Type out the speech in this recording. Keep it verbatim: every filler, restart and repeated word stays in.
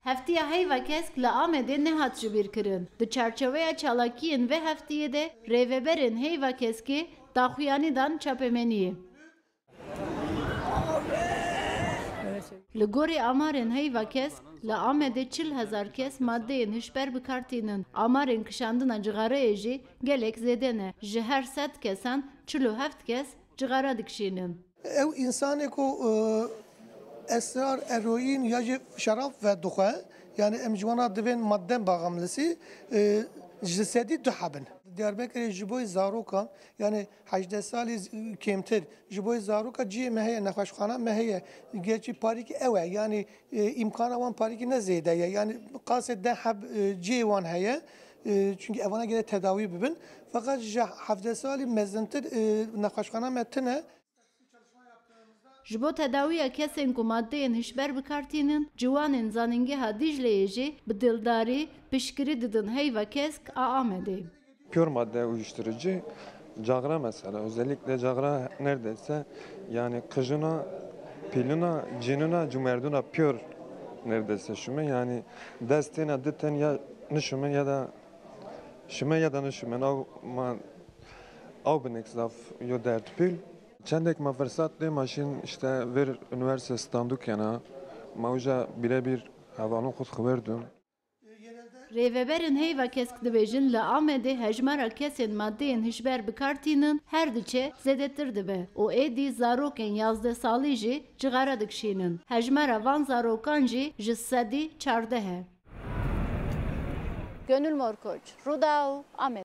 Heftiya Heyva Kesk li Amedê nehat jibîrkirin. Di çarçeweya çalakiyên vê heftiyê de rêveberên Heyva Keskê daxuyanî dan çapemeniyê. Li gorî amarên Heyva Kesk, li Amedê çil hezar kes madeyên hişber bi kar tînin. Amarên kişandina cixareyê jî gelek zêde ne. Ji her sed kesan çil û heft kes cixara dikişînin. Ew însanê ku, e, esrar, eroîn ya jî şerab vedixwe, yani em ji wana divên madden bağımlısı, e, ji sedî du heb in. Diyarbekirê ji bo zarokan, yani hejdeh salî z-, kêmtir, ji bo zaroka cihê me heye, nexweşxana me heye. Gerçî parîkî ew e, yani, e, îmkana wan parîkî ne zêde ye. Yani qasê deh heb, e, cihê wan heye. E, çünkü evana gerek tedawî bibin. Fakat ji hevdeh salî mezintir, e, nexweşxana me tune. Ji bo tedawiya kesên ku madeyên hişber bi kar tînin, ciwanên Zanîngeha Dîcleyê jî bi dildarî piştgirî didin Heyva Kesk a Amedê. Pür madde uyuşturucu, cagra mesela, özellikle cagra neredeyse, yani kıjına, pilina, cinina, cumerduna pür neredeyse şume, yani destena diten ya nişume ya da şume ya da nişume, av ma, av binek zaf yo dert pil. Çendek ma fırsat de maşin işte ver üniversite standu kena, ma uca birebir hevalon xud xeber dun. Rêveberên Heyva Kesk dibêjin, li Amedê hejmara kesên madeyên hişber bi kar tînin her diçe zêdetir dibe û êdî zarokên yazdeh salî jî cixara dikişînin. Hejmara van zarokan jî ji sedî çardeh e. Gönül Morkoç, Rûdaw, Amed.